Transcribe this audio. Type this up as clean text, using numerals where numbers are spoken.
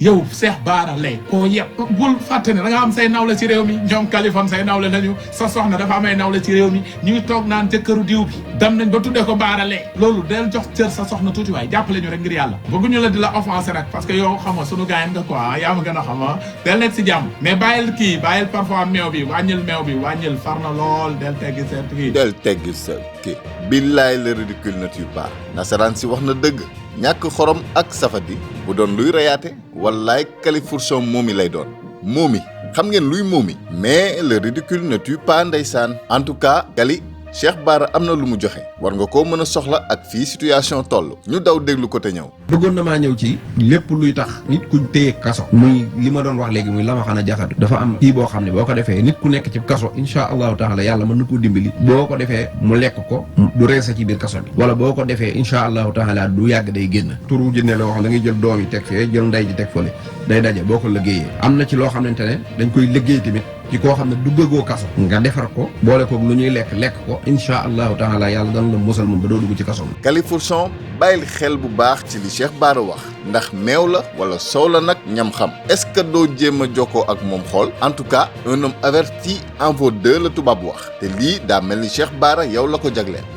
yow Cheikh Bara Lay koo yëpp bul fàtte ne da nga am say nawle ci réew mi ñoom Kaliphone say nawle lañu sa soxna dafa amay nawle ci réew mi ñuy toog naan jëkkëru diw bi dem nañ ba tuddee ko Bara Lay loolu del jox cër sa soxna tuuti waaye jàppale ñu rek ngir yàlla bëgguñu la di la offensé rek parce que yow xam nga sunu gaayen nga quoi yaa ma gën a xam del nekk si jàmm mais bàyyil parfois meew bi wàññil far na lool del teggi sa kii billaay le ridicule ne tue pas nasaraan si wax na dëgg ñàkk xorom ak safadi bu doon luy reyaate wallaay Califourchon moomi lay doon moomi xam ngeen luy moomi mais le ridicule ne tue pas ndeysaan en tout cas Kali Cheikh Bara am na lu mu joxe war nga koo mën a soxla ak fii situation toll ñu daw déglu ko te ñëw. bëggoon na maa ñëw ci lépp luy tax nit kuñ téye kaso muy li ma doon wax léegi muy la ma xana jaxatu dafa am kii boo xam ne boo ko defee nit ku nekk ci kaso insha allahu taala yàlla mën na ko dimbali boo ko defee mu lekk ko du reesa ci biir kaso bi wala boo ko defee insha allahu taala du yàgg day génn turu jinne la wax da ngay jël doom yi teg fee jël ndey ji teg fële day daje boo ko liggéeyee am na ci loo xamante ne dañ koy liggéey tamit ci koo xam ne du bëggoo kaso nga defar ko boole ko lu ñuy lekk ko insha allahu taala yàlla dana la musal moom ba doo dugg ci kaso bi. Califourchon bàyyil xel bu baax ci li Cheikh Bara wax ndax meew la wala soow la nag ñam xam est-ce que doo jéem a jokkoo ak moom xool en tout cas un homme averti en vaut deux la tubaab wax te lii daa mel ni Cheikh Bara yow la ko jagleel.